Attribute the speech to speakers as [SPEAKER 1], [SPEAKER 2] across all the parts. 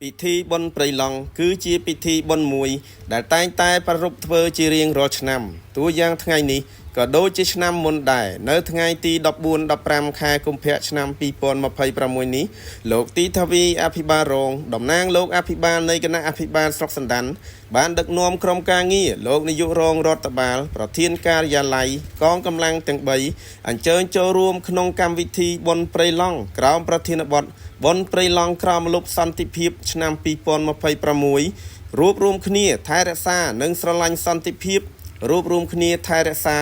[SPEAKER 1] ពិធីបុណ្យព្រៃឡង់គឺជាពិធីបុណ្យមួយ ដែលតែងតែប្រារព្ធធ្វើជារៀងរាល់ឆ្នាំតួយ៉ាងថ្ងៃនេះក៏ដូចជាឆ្នាំមុនដែរនៅថ្ងៃទី14 15ខែកុម្ភៈឆ្នាំ2026នេះលោកទីថាវីអភិបាលរងតំណាងលោកអភិបាលនៃគណៈអភិបាលស្រុកសណ្ដានបានដឹកនាំក្រុមការងារលោកនាយករងរដ្ឋបាលប្រធានការិយាល័យកងកម្លាំងទាំង3អញ្ជើញចូលរួមក្នុងកម្មវិធីបុណ្យព្រៃឡង់ក្រោមប្រធានបទបុណ្យព្រៃឡង់ក្រោមម្លប់សន្តិភាពឆ្នាំ2026រួបរួមគ្នាថែរក្សានិងស្រឡាញ់សន្តិភាពរួបរួមគ្នាថែរក្សា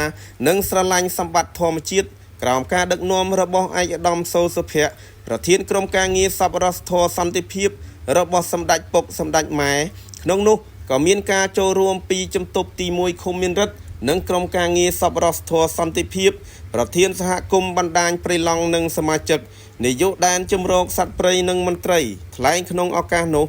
[SPEAKER 1] និងស្រឡាញ់សម្បត្តិធម្មជាតិក្រោមការដឹកនាំរបស់ឯកឧត្តមសូសុភ័ក្រប្រធានក្រុមការងារសប្បុរសធម៌សន្តិភាពរបស់សម្ដេចពុកសម្ដេចម៉ែក្នុងនោះក៏មានការចូលរួមពីជំទប់ទី1ឃុំមានរិទ្ធនិងក្រុមការងារសប្បុរសធម៌សន្តិភាពប្រធានសហគមន៍បណ្ដាញព្រៃឡង់និងសមាជិកនាយកដែនជំរកសត្វព្រៃនិងមន្ត្រីថ្លែងក្នុងឱកាសនោះ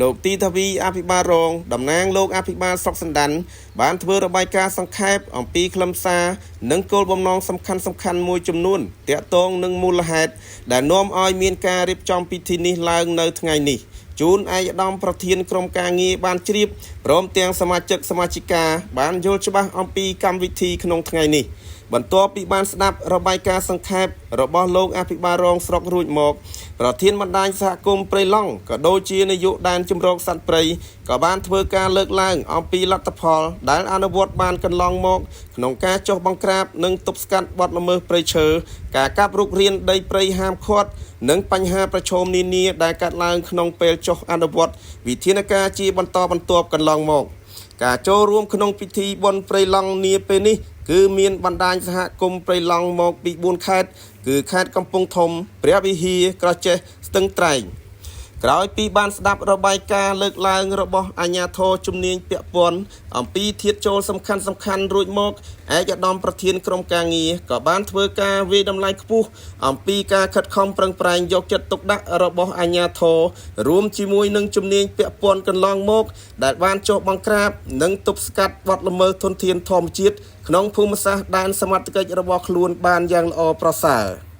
[SPEAKER 1] លោកទីថាវីអភិបាលរងតំណាងលោកអភិបាលស្រុកសណ្ដានបានធ្វើរបាយការណ៍សង្ខេបអំពីខ្លឹមសារនិងគោលបំណងសំខាន់សំខាន់មួយចំនួនទាក់ទងនឹងមូលហេតុដែលនាំឲ្យមានការរៀបចំពិធីនេះឡើងនៅថ្ងៃនេះជូនឯកឧត្តមប្រធានក្រុមការងារបានជ្រាបព្រមទាំងសមាជិកសមាជិកាបានយល់ច្បាស់អំពីកម្មវិធីក្នុងថ្ងៃនេះបន្ទាប់ពីបានស្ដាប់របាយការណ៍សង្ខេបរបស់លោកអភិបាលរងស្រុករួចមកប្រធានបណ្ដាញសហគមន៍ព្រៃឡង់ក៏ដូចជានាយកដែនជំរកសត្វព្រៃក៏បានធ្វើការលើកឡើងអំពីលទ្ធផលដែលអនុវត្តបានកន្លងមកក្នុងការចុះបង្ក្រាបនិងទប់ស្កាត់បទល្មើសព្រៃឈើការកាប់រុករានដីព្រៃហាមឃាត់និងបញ្ហាប្រឈមនានាដែលកើតឡើងក្នុងពេលចុះអនុវត្តវិធានការជាបន្តបន្ទាប់កន្លងមកការចូលរួមក្នុងពិធីបុណ្យព្រៃឡង់នាពេលនេះគឺមានបណ្ដាញសហគមន៍ព្រៃឡង់មកពី4ខេត្តគឺខេត្តកំពង់ធំព្រះវិហារក្រចេះស្ទឹងត្រែងក្រោយពីបានស្ដាប់របាយការណ៍លើកឡើងរបស់អាជ្ញាធរជំនាញពាក់ព័ន្ធអំពីធាតុចូលសំខាន់សំខាន់រួចមកឯកឧត្តមប្រធានក្រុមការងារក៏បានធ្វើការវាយតម្លៃខ្ពស់អំពីការខិតខំប្រឹងប្រែងយកចិត្តទុកដាក់របស់អាជ្ញាធររួមជាមួយនឹងជំនាញពាក់ព័ន្ធកន្លងមកដែលបានចុះបង្ក្រាបនិងទប់ស្កាត់បទល្មើសធនធានធម្មជាតិក្នុងភូមិសាស្ត្រដែនសមត្ថកិច្ចរបស់ខ្លួនបានយ៉ាងល្អប្រសើរ។